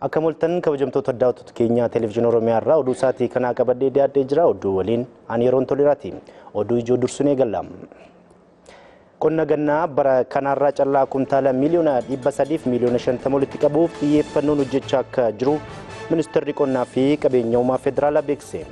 Akka mul'atan kabajamtoota daawwattoota keenya televezyiinii Oromiyaa irraa oduu isaatii kanaa qabadhee dhiyaadhee jira. Oduu waliin ani yeroon toliraati. Oduu ijoo dursuun eegalla. Qonna gannaa bara kanarraa callaa kuntaala miiliyoona 300 fi miiliyoona 50 walitti qabuuf xiyyeeffannoon hojjechaa akka jiru ministeerri qonnaa fi qabeenya uumaa federaalaa beeksise.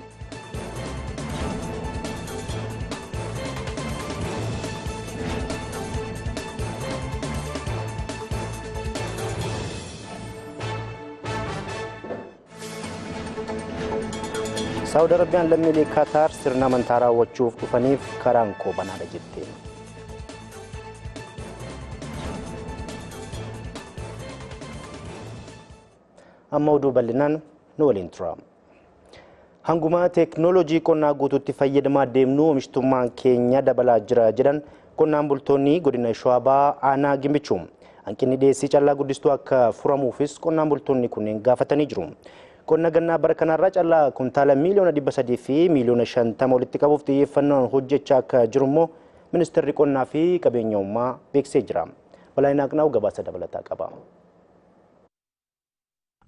Saawud Arabiyaan lammiilee Kaataar sirna amantaa raawwachuuf dhufaniif karaan koo banaadha jette. Amma oduu bal'inaan nu waliin tura. Hanguma teeknooloojii qonnaa guutuutti fayyadamaa deemnu oomishtummaan keenya dabalaa jira jedhan qonnaan bultoonni godina Shawaa Bahaa aanaa Gimbichuu. Hanqinni dhiyeessii callaa guddistuu akka furamuufis qonnaan bultoonni kunneen gaafatanii jiru. Qonna gannaa bara kanarraa callaa kuntaala miiliyoona 300 fi miiliyoona 50 walitti qabuuf xiyyeeffannoon hojjechaa akka jiru immoo ministeerri qonnaa fi qabeenya uumaa beeksisee jira. Balaayin Aqnaa'u gabaasa dabalataa qaba.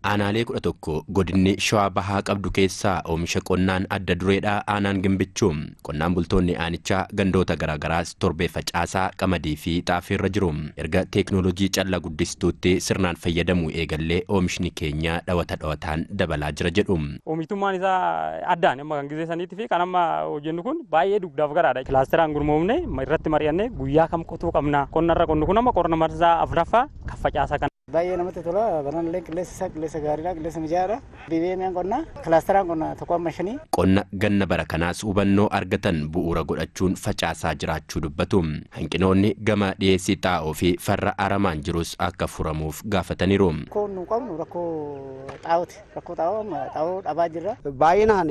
Aanaalee 11 godinni Shawaa Bahaa qabdu keessaa oomisha qonnaan adda dureedha aanaan Gimbichuu. Qonnaan bultoonni aanichaa gandoota garaagaraas torbee facaasaa qamadii fi xaafii irra jiru. Erga teeknooloojii callaa guddistuutti sirnaan fayyadamuu eegallee oomishni keenya dhawata dhawataan dabalaa jira jedhu. Oomishtummaan isaa addaan amma kan gisee saniitii fi kan amma hojjennu kun baay'ee dugdaaf garaadha. Kilaasteraan gurmoomne irratti mari'annee guyyaa kam qotuu qabna. Qonnarra qonnu kun amma qorna marsaa afuraffaa kan facaasaa kana. Baay'ee namatti tola. Banaan qilleensi isaa qilleensa gaariidha, qilleensa mijaa'aadha. BBM'n qonnaa, kilaasteraan qonnaa 1-5. Qonna ganna bara kanaas hubannoo argatan bu'uura godhachuun facaasaa jiraachuu dubbatu. Hanqinoonni gama dhiyeessii xaa'oo fi farra aramaan jirus akka furamuuf gaafataniiru. Rakkoo nu qabnu rakkoo xaa'ooti. Rakkoo xaa'oo xaa'oo dhabaa jirra. Baay'inaan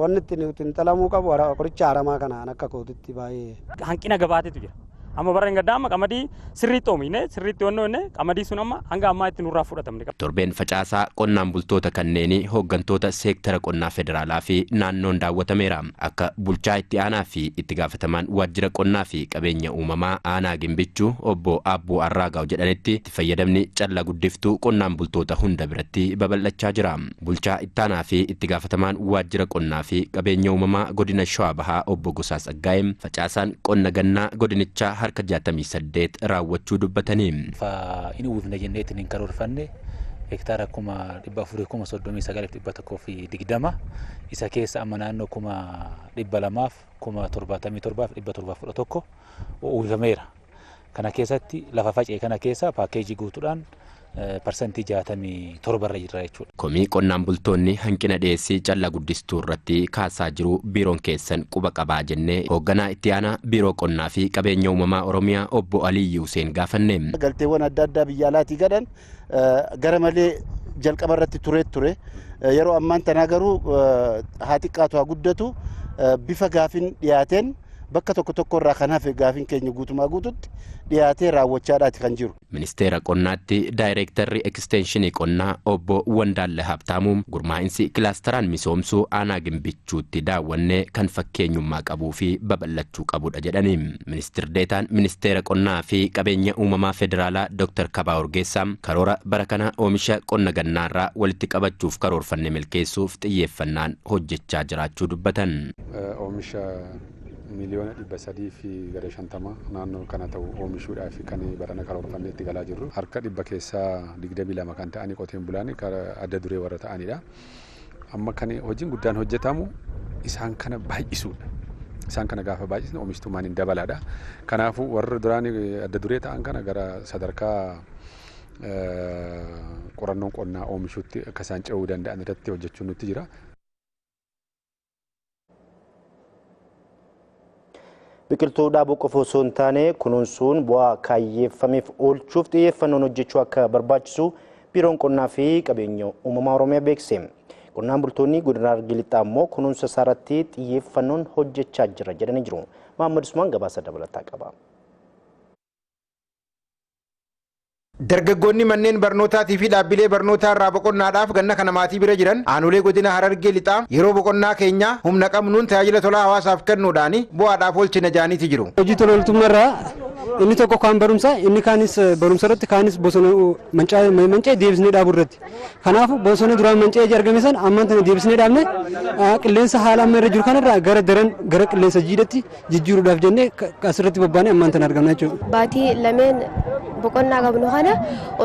wanni ittiin xinxalamuu qabu qoricha aramaa kanaan akka kootitti baay'ee. Hanqina gabaatiitu jira. Amma bara hin gaddaa amma qamadii sirriitti oomishne sirriitti wannoonne qamadii sun amma hanga ammaa itti nurraa fudhatamne. Torbeen facaasaa qonnaan bultoota kanneenii hooggantoota seektara qonnaa federaalaa fi naannoon daawwatameera. Akka bulchaa itti aanaa fi itti gaafatamaan waajjira qonnaa fi qabeenya uumamaa aanaa Gimbichuu obbo Aabbuu Arraagaw jedhanitti itti fayyadamni callaa guddiftuu qonnaan bultoota hunda biratti babal'achaa jira. Bulchaa itti aanaa fi itti gaafatamaan waajjira qonnaa fi qabeenya uumamaa godina Shawaa Bahaa obbo Gosaa Tsaggaayee facaasaan qonna gannaa godinichaa harka 68 raawwachuu dubbatanii. Inni uwwifne jennee ittiin hin karoorfanne hektaara 439,120 isa keessa amma naannoo 277,711 uwwifameera. Kana keessatti lafa faca'e kana keessa paakeejii guutuudhaan 67% irra jira jechuudha. Komii qonnaan bultoonni hanqina dhiyeessii callaa guddistuu irratti kaasaa jiru biiroon keessan quba qabaa jennee hoogganaa itti aanaa biiroo qonnaa fi qabeenya uumamaa Oromiyaa obbo Aliyyi Huseen gaafanne. Galteewwan adda addaa biyya alaatii gadan gara malee jalqaba irratti ture. Yeroo ammaan tanaa garuu haa xiqqaatu haa guddatu bifa gaafin dhiyaateen bakka tokko tokko irraa kan hafe gaafin keenya guutumaa guututti dhiyaatee raawwachaadhaati kan jiru. Ministeera qonnaatti daayireektarri ekstenshinii qonnaa obbo Wandaalle Habtaamuu gurmaa'insi kilaasteraan misoomsuu aanaa Gimbichuutti daawwannee kan fakkeenyummaa qabuu fi babal'achuu qabudha jedhani. Ministir Deetaan ministeera qonnaa fi qabeenya uumamaa federaalaa Dr. Kabaa Orgeessaa karoora bara kana oomisha qonna gannaarraa walitti qabachuuf karoorfanne milkeessuuf xiyyeeffannaan hojjechaa jiraachuu dubbatan. Oomisha miiliyoona 300 fi gara 50 naannoo kana ta'u oomishuudhaaf kan barana karoorfannee itti galaa jirru. Harka dhibba keessaa 22 kan ta'anii qoteen bulaan adda duree warra ta'anidha. Amma kan hojiin guddaan hojjetamu isaan kana baay'isuudha. Isaan kana gaafa baay'isne oomishtummaan hin dabalaadha. Kanaafuu warra duraan adda duree ta'an kana gara sadarkaa qorannoon qonnaa oomishuutti akka isaan ce'uu danda'an irratti hojjechuun nutti jira. Biqiltuu dhaabuu qofa osoo hin taane kunuunsuun bu'aa kaayyeeffameef oolchuuf xiyyeeffannoon hojjechuu akka barbaachisu biiroon qonnaa fi qabeenya uumamaa Oromiyaa beeksise. Qonnaan bultoonni godina Harargee Lixaa immoo kunuunsa isaarratti xiyyeeffannoon hojjechaa jira jedhanii jiru. Mahammad Usmaan gabaasa dabalataa qaba. Dargaggoonni manneen barnootaatii fi dhaabbilee barnootaa irraa boqonnaadhaaf ganna kana maatii bira jiran aanolee godina Harargee Lixaa yeroo boqonnaa keenya humna qabnuun tajaajila tolaa hawaasaaf kennuudhaan bu'aadhaaf oolchina jaaniiti jiru. Hojii tola ooltummaa irraa Inni tokko kaan barumsaa, inni kaanis barumsa irratti, kaanis bosona manca'ee deebisnee dhaabuu irratti. Kanaafuu bosona duraan manca'ee argame sana ammaan tana deebisnee dhaabne qilleensa haala amma irra jiru kanarraa gara daran gara qilleensa jiidhatti jijjiiruudhaaf jennee asirratti bobbaanee ammaan tana argamna jechuudha. Baatii lameen boqonnaa qabnu kana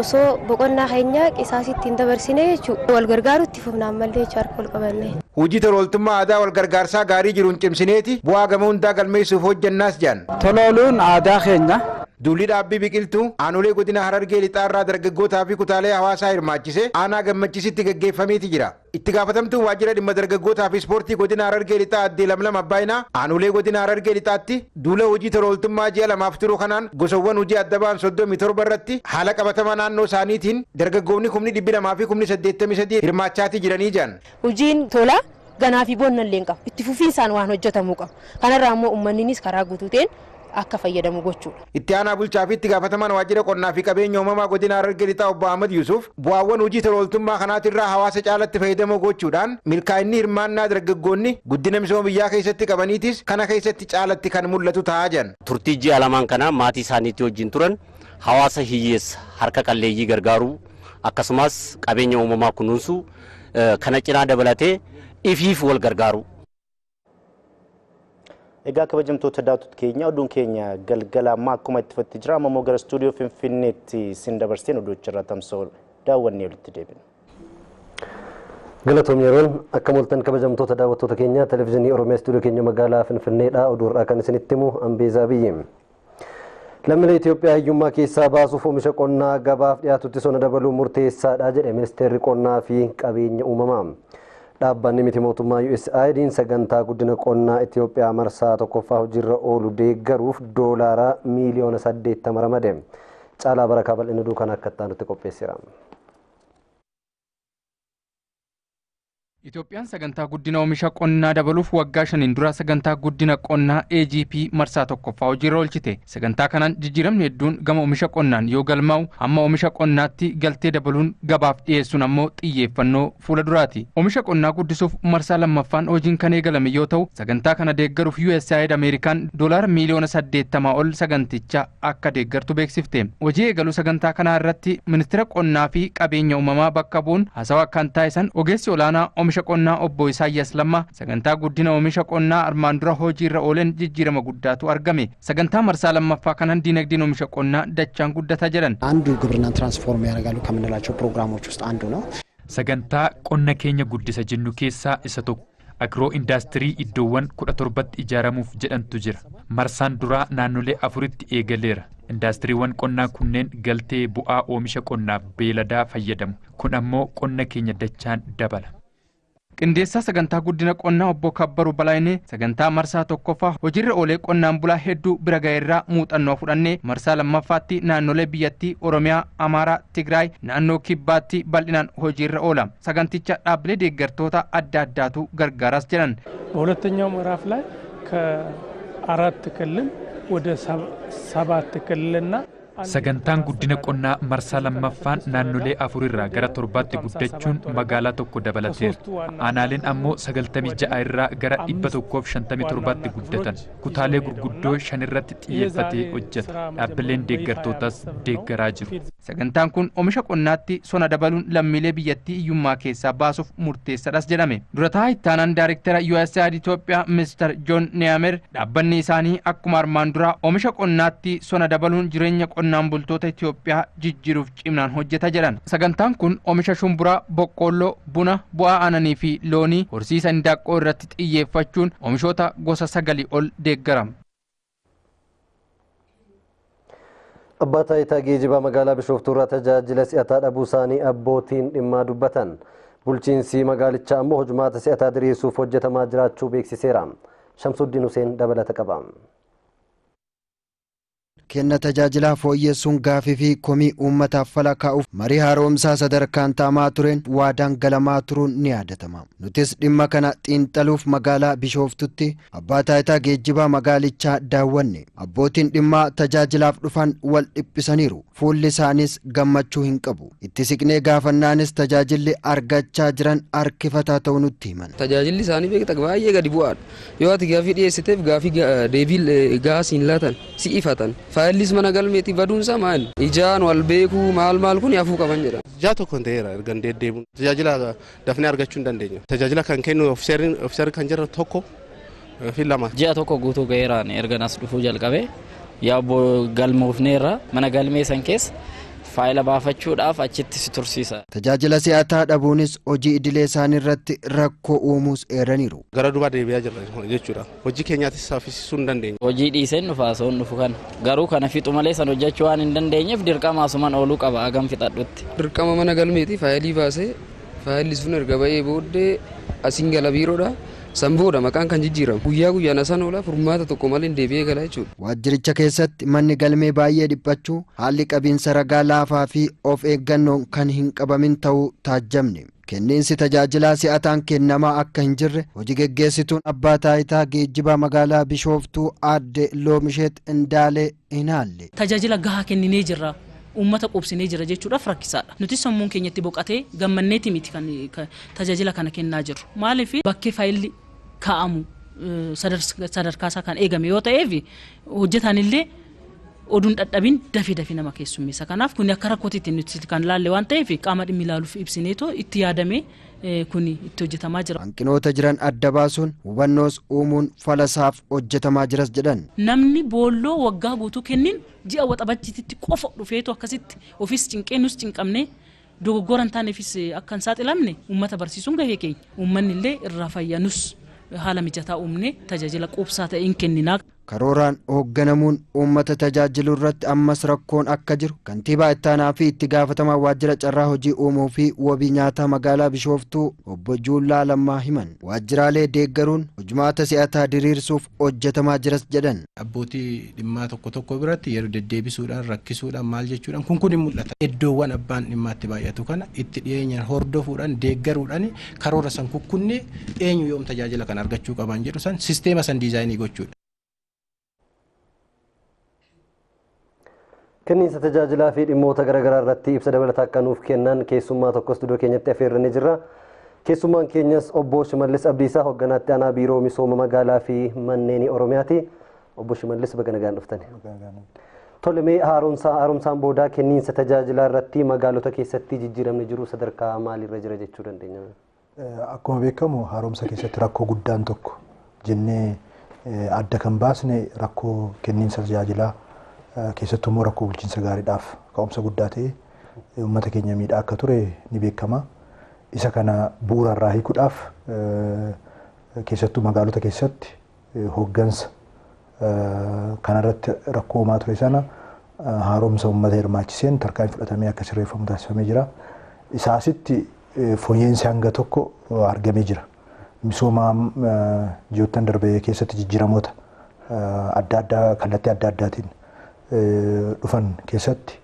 osoo boqonnaa keenya qisaasitti hin dabarsine jechuudha. Wal gargaarutti fufnaan mallee jechuudha harka wal qabanne. Hojii tola ooltummaa aadaa wal gargaarsaa gaarii jiruun cimsineeti bu'aa gama hundaa galmeessuuf hojjannaas jedhan. Tola ooluun aadaa keenya. Duulli dhaabbii biqiltuu aanolee godina Harargee lixaarraa dargaggootaa fi kutaalee hawaasaa hirmaachise aanaa Gammachisitti gaggeeffameeti jira. Itti gaafatamtuun waajjira dhimma dargaggootaa fi ispoortii godina Harargee lixaa Addee Lamlam Abbaayinaa aanolee godina Harargee lixaatti duula hojii tola ooltummaa ji'a lamaaf turu kanaan gosawwan hojii adda ba'an 37 irratti haala qabatamaa naannoo isaaniitiin dargaggoonni 283 fi 83 hirmaachaatii jiranii jiran. Hojiin tola ganaa fi bonna illee hin qabu. Itti fufiinsaan waan hojjetamuu qabu. Kanarraa immoo uummanninis karaa guutuu ta'een akka fayyadamu gochuudha. Itti aanaa bulchaa fi itti gaafatamaan waajjira qonnaa fi qabeenya uumamaa godina Harargee lixaa obbo Ahmad Yusuf bu'aawwan hojii tola ooltummaa kanaatirraa hawaasa caalatti fayyadamoo gochuudhaan milkaa'inni hirmaannaa dargaggoonni guddina misooma biyyaa keessatti qabaniitis kana keessatti caalatti kan mul'atu ta'aa jiran. Turtii ji'a lamaan kana maatii isaaniitti wajjin turan hawaasa hiyyeessa harka qalleeyyii gargaaruu akkasumas qabeenya uumamaa kunuunsuu kana cinaa dabalatee ifiif wal gargaaru. Egaa kabajamtoota daawwattoota keenya oduun keenya galgala ammaa akkuma itti fufetti jira. Amma immoo gara istuudiyoo Finfinneetti sin dabarseen oduu irraa tamsa'u daawwannee walitti deebina. Galatoom yeroon akka moltan kabajamtoota daawwattoota keenya televezyiinii Oromiyaa istuudiyoo keenya magaalaa Finfinneedha. Oduu irraa kan isinitti himu Ambeezaa Biyyi. Lammiilee Itoophiyaa hiyyummaa keessaa baasuuf oomisha qonnaa gabaaf dhiyaatutti sona dabaluun murteessaadha jedhe ministeerri qonnaa fi qabeenya uumamaa. Dhaabbanni miti mootummaa USAID'n sagantaa guddina qonnaa Itoophiyaa marsaa tokkoffaa hojiirra oolu deeggaruuf doolaara miiliyoona 80 ramade. Caalaa Barakaa bal'ina duukaan akka itti qopheesseera. Itoophiyaan sagantaa guddina oomisha qonnaa dabaluuf waggaa 5 dura sagantaa guddina qonnaa AGP marsaa tokkoffaa hojiirra oolchite. Sagantaa kanaan jijjiiramni hedduun gama oomisha qonnaan yoo galmaa'u amma oomisha qonnaatti galtee dabaluun gabaaf dhiyeessuun ammoo xiyyeeffannoo fuula duraati. Oomisha qonnaa guddisuuf marsaa lammaffaan hojiin kan eegalame yoo ta'u sagantaa kana deeggaruuf USAID Ameerikaan doolaara miiliyoona 80 ol saganticha akka deeggartu beeksifte. Hojii eegaluu sagantaa kanaa irratti ministeera qonnaa fi qabeenya uumamaa bakka bu'uun haasawaa kan taasisan ogeessi olaanaa oomisha qonnaa obbo Isaayyaas Lammaa sagantaa guddina oomisha qonnaa armaan dura hojiirra ooleen jijjiirama guddaatu argame. Sagantaa marsaa lammaffaa kanaan diinagdeen oomisha qonnaa dachaan guddataa jedhan. አንዱ ግብርናን ትራንስፎርም ያደርጋሉ ከምንላቸው ፕሮግራሞች ውስጥ አንዱ ነው። Sagantaa qonna keenya guddisa jennu keessaa isa tokko. Agiroo indaastirii iddoowwan 17tti ijaaramuuf jedhantu jira. Marsaan duraa naannolee 4tti eegaleera. Indaastiriiwwan qonnaa kunneen galtee bu'aa oomisha qonnaaf beeladaa fayyadamu. Kun ammoo qonna keenya dachaan dabala. Qindeessaa sagantaa guddina qonnaa obbo Kabbaruu Balaayinee sagantaa marsaa tokkoffaa hojiirra oolee qonnaan bulaa hedduu bira ga'eerraa muuxannoo fudhannee marsaa lammaffaatti naannolee biyyattii Oromiyaa, Amaaraa, Tigraay, naannoo Kibbaatti bal'inaan hojiirra oola. Saganticha dhaabbilee deeggartoota adda addaatu gargaaraas jedhan. በሁለተኛው ምዕራፍ ላይ ከአራት ክልል ወደ 7 ክልልና Sagantaan guddina qonnaa marsaa lammaffaan naannolee 4 irraa gara 7tti guddachuun magaalaa tokko dabalateera. Aanaaleen ammoo 96 irraa gara 157tti guddatan. Kutaalee gurguddoo 5 irratti xiyyeeffatee hojjeta. Dhaabbileen deeggartootas deeggaraa jiru. Sagantaan kun oomisha qonnaatti sona dabaluun lammiilee biyyattii hiyyummaa keessaa baasuuf murteessaadhas jedhame. Durataa ittaanaan daayirektara USAID Itoophiyaa Mr. John Neamer dhaabbanni isaanii akkuma armaan duraa oomisha qonnaatti sona dabaluun jireenya qonnaan bultoota Itoophiyaa jijjiiruuf cimnaan hojjeta jedhan. Sagantaan kun oomisha shumburaa, boqqoolloo, buna, bu'aa aannanii fi loonii horsiisa indaaqqoo irratti xiyyeeffachuun oomishoota gosa 9 ol deeggarama. Abbaa taayitaa geejjibaa magaalaa Bishooftuu irraa tajaajila si'ataa dhabuu isaanii abbootiin dhimmaa dubbatan. Bulchiinsi magaalichaa ammoo hojumaata si'ataa diriirsuuf hojjetamaa jiraachuu beeksiseera. Shamsuddin Huseen dabalata qaba. Kenna tajaajilaa fooyyessuun gaafii fi komii uummataaf fala kaa'uuf marii haaromsaa sadarkaan taa'amaa tureen waadaan galamaa turuun ni yaadatama. Nutis dhimma kana xiinxaluuf magaalaa Bishooftutti abbaa taayitaa geejjibaa magaalichaa daawwanne. Abbootiin dhimmaa tajaajilaaf dhufan wal dhiphisaniiru. Fuulli isaanis gammachuu hin qabu. Itti siqnee gaafannaanis tajaajilli argachaa jiran harkifataa ta'uu nutti himan. Tajaajilli isaanii beektaa baay'ee gadi bu'aadha. Yoo ati gaafii dhiyeessiteef gaafii deebii gahaa siin laatan si ifatan. Faayillis mana galmeetii baduunsa maal? Ijaan wal beekuu maal maal kun hafuu qaban jedha. Ji'a tokko ta'eera erga deddeebiin. Tajaajila dafnee argachuu hin dandeenye. Tajaajila kan kennu ofiiseerri kan jiran tokko fi lama. Ji'a tokko guutuu ga'eeraan erga nas dhufuu jalqabe yaaboo galmoofneerra mana galmee san keessa faayila baafachuudhaaf achitti si tursiisa. Tajaajila si'ataa dhabuunis hojii idilee isaanii irratti rakkoo uumuus eeraniiru. Gara duubaa deebi'aa jirra jechuudha. Hojii keenyaattis saffisiisuu hin dandeenye. Hojii dhiiseen dhufa osoo hin dhufu kana. Garuu kana fixu malee san hojjechuu waan hin dandeenyeef dirqama asumaan ooluu qaba hagam fixadhutti. Dirqama mana galmeeti faayilii baasee faayilli sun erga ba'ee booddee asiin gala biiroodha. San booda maqaan kan jijjiiramu guyyaa guyyaan asan oola furmaata tokko malee deebi'ee gala jechuudha. Waajjiricha keessatti manni galmee baay'ee dhiphachuu haalli qabiinsa ragaa laafaa fi of eeggannoon kan hin qabamin ta'uu taajjabne. Kenniinsi tajaajilaa si'ataan kennamaa akka hin jirre hojii geggeessituun abbaa taayitaa geejjibaa magaalaa Bishooftuu aadde Loomisheet Indaalee hin haalle. Tajaajila gahaa kenninee jirra. Uummata quubsinee jira jechuudhaaf rakkisaadha. Nuti sammuun keenyatti boqotee gammanneeti miti kan tajaajila kana kennaa jirru. Maaliif bakkee faayilli kaa'amu sadarkaa isaa kan eegame yoo ta'eef hojjetaan illee oduun dadhabin dafee dafee nama keessummeessa. Kanaaf kun akka rakkootiitti nuti kan laalle waan ta'eef qaama dhimmi ilaaluuf ibsineetoo itti yaadamee kun itti hojjetamaa jira. Hanqinoota jiran adda baasuun hubannoos uumuun falasaaf hojjetamaa jiras jedhan. Namni boolloo waggaa guutuu kennin ji'a waxabajjiitti qofa dhufeetu akkasitti ofis cinqee nus cinqamne dogoggora hin taaneefis akka hin saaxilamne uummata barsiisuun gahee keenya. Uummanni illee irraa fayyanus haala mijataa uumne tajaajila quubsaa ta'e hin kenninaa. Karooraan hoogganamuun uummata tajaajiluu irratti ammas rakkoon akka jiru kantiibaa ittaanaa fi itti gaafatamaa waajjira carraa hojii uumuu fi wabii nyaataa magaalaa Bishooftuu obbo Juullaa Lammaa himan. Waajjiraalee deeggaruun hojmaata si'ataa diriirsuuf hojjetamaa jiras jedhan. Abbootii dhimmaa tokko tokko biratti yeroo deddeebisuudhaan rakkisuudhaan maal jechuudhaan kun hin mul'ata. Iddoowwan abbaan dhimmaatti baay'atu kana itti dhiyeenyaan hordofuudhaan deeggaruudhaan karoora san kukkunnee eenyu yoom tajaajila kan argachuu qaban jedhu san sisteema san diizaayinii gochuudha. Kenniinsa tajaajilaa fi dhimmoota garaagaraa irratti ibsa dabalataa akka nuuf kennan keessummaa tokko istuudiyoo keenyatti affeerranii jirra. Keessummaan keenyas obbo Shimallis Abdiisaa hoogganaatti aanaa biiroo misooma magaalaa fi manneen Oromiyaati. Obbo Shimallis baga nagaan dhuftan. Tole mee haaromsaan boodaa kenniinsa tajaajilaa irratti magaalota keessatti jijjiiramni jiru sadarkaa maaliirra jira jechuu dandeenya? Akkuma beekamu haaromsa keessatti rakkoo guddaan tokko jennee adda kan baasne rakkoo kenniinsa tajaajilaa keessattuu immoo rakkoo bulchiinsa gaariidhaaf ka'umsa guddaa ta'e uummata keenya miidhaa akka ture ni beekama. Isa kana bu'uura irraa hiikuudhaaf keessattuu magaalota keessatti hooggansa kanarratti rakkoo uumaa ture sana haaromsa uummata hirmaachiseen tarkaanfii fudhatamee akka sirreeffamu taasifamee jira. Isaa asitti fooyya'insi hanga tokko argamee jira. Misooma ji'oottan darbe keessatti jijjiiramoota adda addaa kallattii adda addaatiin dhufan keessatti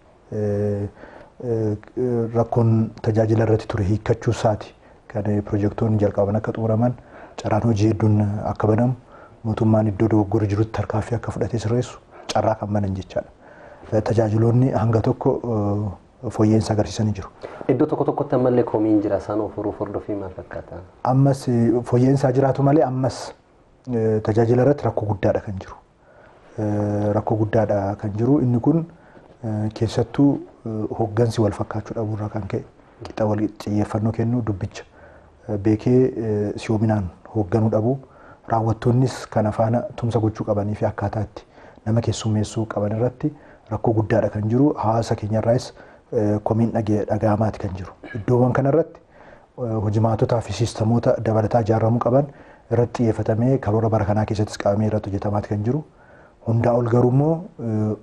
rakkoon tajaajila irratti ture hiikkachuu isaati kan pirojektoonni jalqaban akka xumuraman carraan hojii hedduun akka banamu mootummaan iddoo dogoggorri jirutti tarkaanfii akka fudhatee sirreessu carraa kan banan jechaadha. Tajaajiloonni hanga tokko fooyya'insa agarsiisanii jiru. Iddoo tokko tokkotti ammallee komiin jira isaan ofuruuf hordofii maal fakkaata? Ammas fooyya'insa jiraatu malee ammas tajaajila irratti rakkoo guddaadha kan jiru. Rakkoo guddaadha kan jiru inni kun keessattuu hooggansi wal fakkaachuu dhabuurraa kan ka'e qixa wal xiyyeeffannoo kennuu dubbicha beekee siyoominaan hoogganuu dhabuu raawwattoonnis kana faana tumsa gochuu qabanii fi akkaataa itti nama keessummeessuu qaban irratti rakkoo guddaadha kan jiru hawaasa keenyarraas komiin dhaga'amaati kan jiru iddoowwan kanarratti hojimaatotaa fi siistamoota dabalataa ijaaramuu qaban irratti xiyyeeffatamee karoora bara kanaa keessattis qabamee irratti hojjetamaati kan jiru. Hundaa ol garuu immoo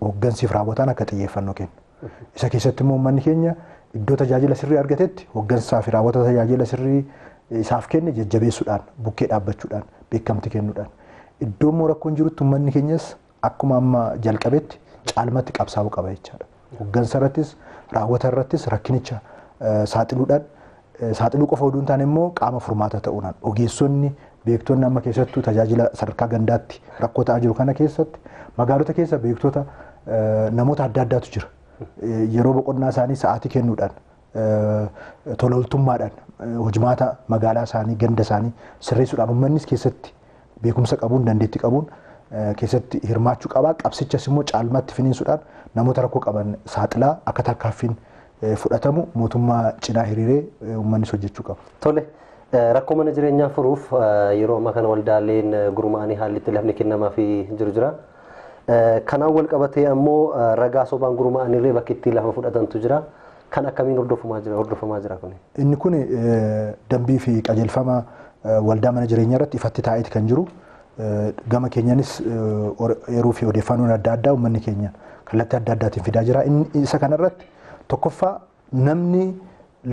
hooggansiif raawwataan akka xiyyeeffannoo kennu. Isa keessatti immoo uummanni keenya iddoo tajaajila sirrii argatetti hooggansaa fi raawwata tajaajila sirrii isaaf kenne jajjabeessuudhaan bukkee dhaabbachuudhaan beekamtii kennuudhaan iddoo immoo rakkoon jirutti uummanni keenyas akkuma amma jalqabetti caalmatti qabsaa'uu qaba jechaadha. Hooggansa irrattis raawwata irrattis rakkinicha saaxiluudhaan saaxiluu qofa oduu hin taane immoo qaama furmaata ta'uudhaan ogeessonni beektonni amma keessattuu tajaajila sadarkaa gandaatti rakkoo ta'aa jiru kana keessatti magaalota keessa beektota namoota adda addaatu jira. Yeroo boqonnaa isaanii sa'aatii kennuudhaan tola ooltummaadhaan hojimaata magaalaa isaanii ganda isaanii sirreessuudhaan uummannis keessatti beekumsa qabuun dandeettii qabuun keessatti hirmaachuu qaba. Qabsichas immoo caalmatti finiinsuudhaan namoota rakkoo qaban saaxilaa akka tarkaanfiin fudhatamu mootummaa cinaa hiriiree uummannis hojjechuu qaba. Tole, rakkoo mana jireenyaa furuuf yeroo ammaa kana waldaaleen gurmaa'anii haalli itti lafni kennamaafii jiru jira. Kanaan wal qabatee ammoo ragaa sobaan gurmaa'anillee bakki itti lafa fudhatantu jira. Kan akkamiin hordofamaa jira kun? Inni kun dambii fi qajeelfama waldaa mana jireenyaa irratti ifatti taa'eeti kan jiru. Gama keenyanis yeroo fi odeeffannoon adda addaa uummanni keenya kallattii adda addaatiin fidaa jira. Isa kanarratti tokkoffaa namni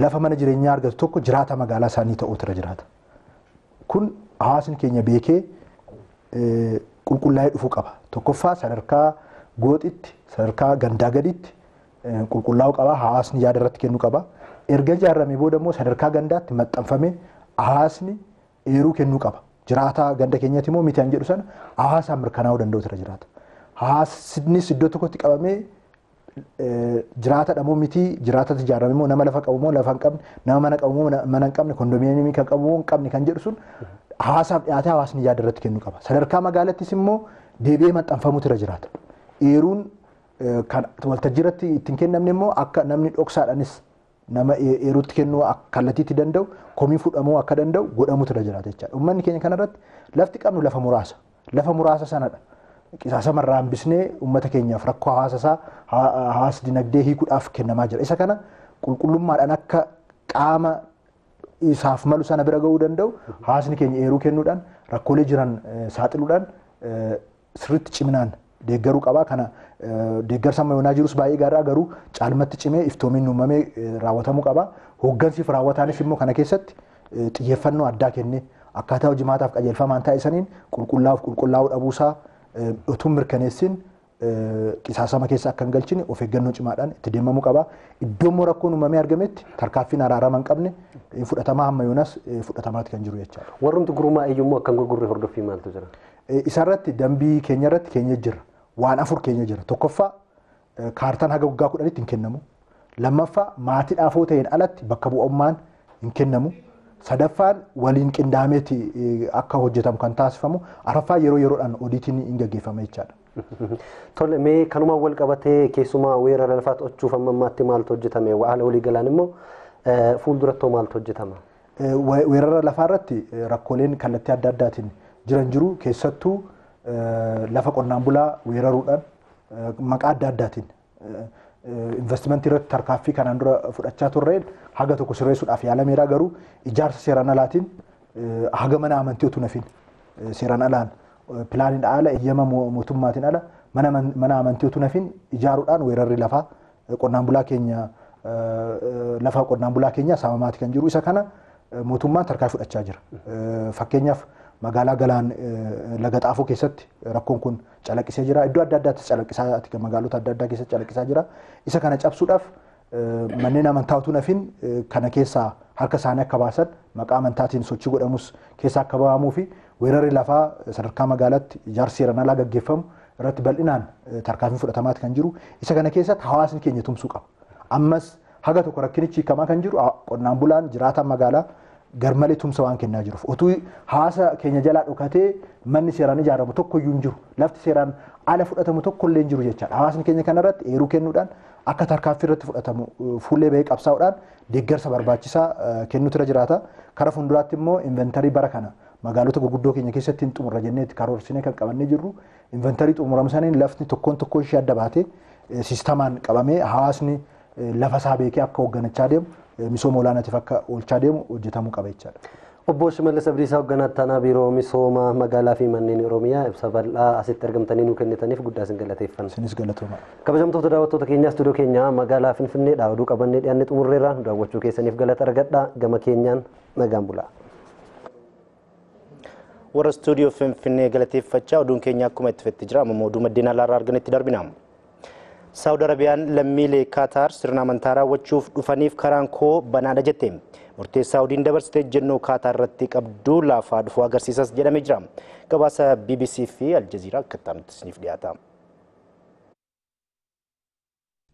lafa mana jireenyaa argatu tokko jiraata magaalaa isaanii ta'uutu irra jiraata. Kun hawaasni keenya beekee qulqullaa'ee dhufuu qaba. Tokkoffaa sadarkaa gooxitti, sadarkaa gandaa gaditti qulqullaa'uu qaba. Hawaasni yaada irratti kennuu qaba. Erga ijaaramee booda immoo sadarkaa gandaatti maxxanfamee hawaasni eeruu kennuu qaba. Jiraataa ganda keenyatti immoo miti an jedhu sana hawaasaan mirkanaa'uu danda'utu irra jiraata. Hawaasnis iddoo tokkotti qabamee jiraatadha moo miti, jiraatatti ijaarame moo nama lafa qabu moo lafa hin qabne, nama mana qabu moo mana hin qabne, kondominiyeemii kan qabu moo hin qabne kan jedhu sun hawaasaaf dhiyaatee hawaasni yaada irratti kennuu qaba. Sadarkaa magaalattis immoo deebi'ee maxxanfamuutu irra jiraata. Eeruun kan waltajjii irratti ittiin kennamne immoo akka namni dhoksaadhaanis nama eeruutti kennuu kallattiitti danda'u, komii fudhamuu akka danda'u godhamuutu irra jiraata jechaadha. Uummanni keenya kanarratti lafti qabnu lafa muraasa. Lafa muraasa sanadha. Qisaasama irraa hambisnee uummata keenyaaf rakkoo hawaasa isaa hawaasa dinagdee hiikuudhaaf kennamaa jira. Isa kana qulqullummaadhaan akka qaama isaaf malu sana bira ga'uu danda'u hawaasni keenya eeruu kennuudhaan rakkoolee jiran saaxiluudhaan sirriitti ciminaan deeggaruu qaba. Kana deeggarsa amma yoonaa jirus baay'ee gaariidha, garuu caalmatti cimee iftoominni uumamee raawwatamuu qaba. Hooggansiif raawwataanis immoo kana keessatti xiyyeeffannoo addaa kennee akkaataa hojimaataaf qajeelfamaan taa'e saniin qulqullaa'uuf qulqullaa'uu dhabuusaa utuu mirkaneessin qisaasama keessa akka hin galchine of eeggannoo cimaadhaan itti deemamuu qaba. Iddoo immoo rakkoon uumamee argametti tarkaanfiin araarama hin qabne fudhatamaa hamma yoonas fudhatamaatti kan jiru jechaadha. Warrumti gurmaa'e iyyuu akka hin gurgurre hordoffii maaltu jira? Isarratti dambii keenya irratti keenya jira. Waan afur keenya jira. Tokkoffaa kaartaan haga waggaa 10tti hin kennamu. Lammaffaa maatii dhaafoo ta'een alatti bakka bu'ummaan hin kennamu. Sadaffaan waliin qindaameeti akka hojjetamu kan taasifamu. Arfaffaa yeroo yeroodhaan odiitiin hin gaggeeffama jechaadha. Tole, mee kanumaan wal qabatee keessumaa weerara lafaa to'achuuf amma ammaatti maaltu hojjetame? Haala walii galaan immoo fuuldurattoo maaltu hojjetama? Weerara lafaa irratti rakkooleen kallattii adda addaatiin jiran jiru. Keessattuu lafa qonnaan bulaa weeraruudhaan maqaa adda addaatiin investimentii irratti tarkaaffii kanaan dura fudhachaa turreen haga tokko sirreessuudhaaf yaalameera, garuu ijaarsa seeraan alaatiin haga mana amantii utuu nafin seeraan alaan pilaaniin ala eeyyama mootummaatiin ala mana amantii utuu nafin ijaaruudhaan weerarri lafaa qonnaan bulaa keenya lafa qonnaan bulaa keenya saamamaati kan jiru. Isa kana mootummaan tarkaanfii fudhachaa jira. Fakkeenyaaf magaalaa Galaan Laga Xaafoo keessatti rakkoon kun calaqqisee jira. Iddoo adda addaattis calaqqisaa, magaalota adda addaa keessatti calaqqisaa jira. Isa kana cabsuudhaaf manneen amantaa utuu nafin kana keessaa harka isaanii akka baasan maqaa amantaatiin sochii godhamus keessaa akka bahamuu fi weerarri lafaa sadarkaa magaalaatti ijaarsi seeraan alaa gaggeeffamu irratti bal'inaan tarkaanfiin fudhatamaati kan jiru. Isa kana keessatti hawaasni keenya tumsuu qaba. Ammas haga tokko rakkinichi hiikamaa kan jiru qonnaan bulaan jiraataan magaalaa garmalee tumsa waan kennaa jiruuf utuu hawaasa keenya jalaa dhokatee manni seeraan ijaaramu tokko iyyuu hin jiru, lafti seeraan ala fudhatamu tokko illee hin jiru jechaadha. Hawaasni keenya kanarratti eeruu kennuudhaan akka tarkaanfii irratti fudhatamu fuullee bahee qabsaa'uudhaan deeggarsa barbaachisaa kennuutu irra jiraata. Kara fuulduraatti immoo inventarii bara kana magaalota gurguddoo keenya keessatti hin xumurra jennee karoorsinee kan qabannee jirru inventarii xumuramu saniin lafti tokkoon tokkoon ishee adda baatee siistamaan qabamee hawaasni lafa isaa beekee akka hoogganachaa deemu misooma olaanaatiif akka oolchaa deemu hojjetamuu qaba jechaadha. Obbo Shimallis Abdiisaa hoogganaa ittaanaa Biiroo Misooma Magaalaa fi Manneen Oromiyaa ibsa bal'aa asitti argamtanii nuu kennitaniif guddaa isin galateeffanna. Isinis galatooma. Kabajamtoota daawwattoota keenyaa istuudiyoo keenya magaalaa Finfinneedhaa oduu qabannee dhiyaanne xumurreerra. Nu daawwachuu keessaniif galata argadhaa. Gama keenyaan nagaan bulaa. Warra istuudiyoo Finfinnee galateeffachaa oduun keenya akkuma itti fufetti jira. Amma oduu maddeen alaarraa arganetti darbina. Saawud Arabiyaan lammiilee Kaataar sirna amantaa raawwachuuf dhufaniif karaan koo banaadha jette. Murtee Saawudiin dabarsite ejjennoo Kaataar irratti qabdu laafaa dhufuu agarsiisas jedhamee jira. Gabaasa BBC fi Aljazeeraa akka itti isiniif dhiyaata.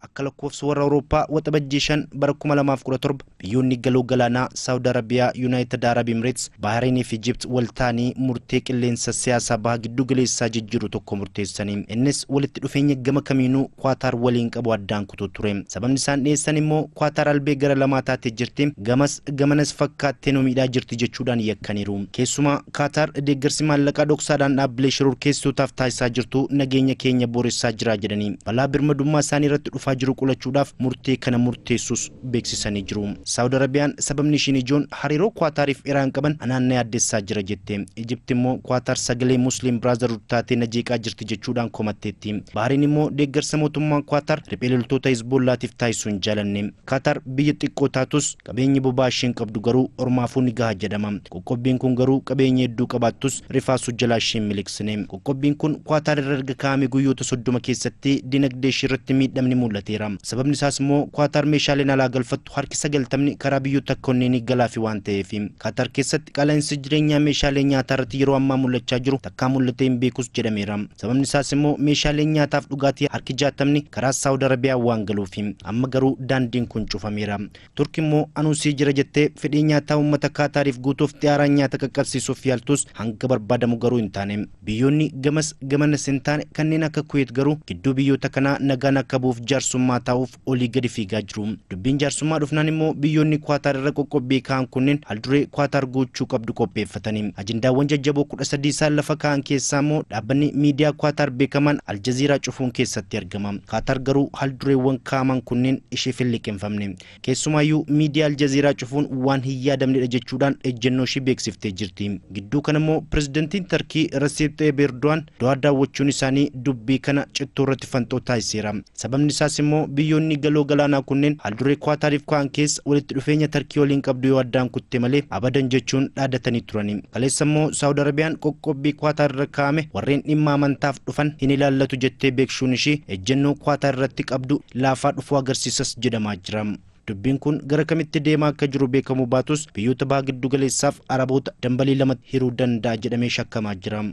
Akka lakkoofsa warra Awurooppaa Waxabajjii 5 bara 2017 biyyoonni galoo galaanaa Saawud Arabiyaa, Yuunaayitid Arab Emirates, Bahareenii fi Ijipt wal ta'anii murtee qilleensa siyaasaa baha giddu galeessaa jijjiiru tokko murteessanii. Innis walitti dhufeenya gama kamiinuu Kwaataar waliin qabu addaan kutuu ture. Sababni isaan dhiyeessan immoo Kwaataar albee gara lamaa taatee jirti, gamas gamanas fakkaattee nu miidhaa jirti jechuudhaan yakkaniiru. Keessumaa Kaataar deeggarsi maallaqaa dhoksaadhaan dhaabbilee shororkeessitootaaf taasisaa jirtu nageenya keenya booressaa jira jedhanii balaa birmadummaa isaanii irratti dhufaa jiru qolachuudhaaf murtee kana murteessus beeksisanii jiru. Saawud Arabiyaan sababni ishiin ijoon hariiroo Kwaataariif Iraan qaban anaannee addeessaa jira jette. Ijipti immoo Kwaataar sagalee Musliim Biraazarhuud taatee na jeeqaa jirti jechuudhaan komatteetti. Bahariin immoo deeggarsa mootummaa Kwaataar riphee loltoota Hizbollaatiif taasisuu hin jaalanne. Kaataar biyya xiqqoo taatus qabeenyi boba'aa isheen qabdu garuu ormaafuu ni gaha jedhama. Qoqqobbiin kun garuu qabeenya hedduu qabaattus rifaasuu jalaa isheen miliqsine. Qoqqobbiin kun Kwaataar irra erga kaa'ame guyyoota 30 keessatti dinagdee ishee irratti miidhamni mul'ateera. Sababni isaas immoo Kwaataar meeshaaleen alaa galfattu harki 90 karaa biyyoota kanneenii galaafi waan ta'eef. Kaataar keessatti qaala'insi jireenyaa meeshaalee nyaataa irratti yeroo ammaa mul'achaa jiru takkaa mul'atee hin beekus jedhameera. Sababni isaas immoo meeshaaleen nyaataaf dhugaatii harki 60 karaa Saawud Arabiyaa waan galuuf. Amma garuu daandiin kun cufameera. Turki immoo anuusii jira jettee fedhii nyaataa uummata Kaataariif guutuuf xiyyaaraan nyaata qaqqabsiisuuf yaaltus hanga barbaadamu garuu hin taane. Biyyoonni gamas gamanas hin taane kanneen akka Kuweet garuu gidduu biyyoota kanaa nagaan akka bu'uuf jaarsummaa taa'uuf olii gadi fiigaa jiru. Dubbiin jaarsummaa dhufnaan immoo biyyoonni Kwaataar irra qoqqobbii kaa'an kunneen haalduree Kwaataar gochuu qabdu qopheeffatanii. Ajendaawwan jajjaboo 13 isaan lafa kaa'an keessaa immoo dhaabbanni miidiyaa Kwaataar beekamaan Aljaziiraa cufuun keessatti argama. Kaataar garuu haaldureewwan kaa'aman kunneen isheef hin liqeeffamne. Keessumaayyuu miidiyaa Aljaziiraa cufuun waan hin yaadamnedha jechuudhaan ejjennoo ishee beeksiftee jirti. Gidduu kana immoo pirezidantiin Tarkii Rasiib Xayyib Erdogan Dohaa daawwachuun isaanii dubbii kana cittoo irratti fanxoo taasiseera. Sababni isaas immoo biyyoonni galoo galaanaa kunneen haalduree Kwaataariif kaa'an keessa walitti dhufeenya Tarkii waliin qabdu yoo addaan kutte malee abadan jechuun dhaadatanii turani. Kaleessa immoo Saawud Arabiyaan qoqqobbii Kwaataar irra kaa'ame warreen dhimma amantaaf dhufan hin ilaallatu jettee beeksisuun ishee ejjennoo Kwaataar irratti qabdu laafaa dhufuu agarsiisas jedhamaa jira. Dubbiin kun gara kamitti deemaa akka jiru beekamu baatus biyyoota baha giddu galeessaaf Araboota dambalii lama hiruu danda'a jedhamee shakkamaa jira.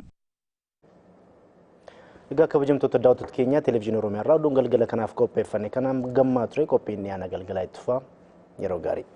Egaa kabajamtoota daawwattoota keenya televezyiinii Oromiyaa irraa oduun galgala kanaaf qopheeffanne kanaan gammaa ture. Qophiin dhiyaana galgalaa itti fufaa. Yeroo gaarii.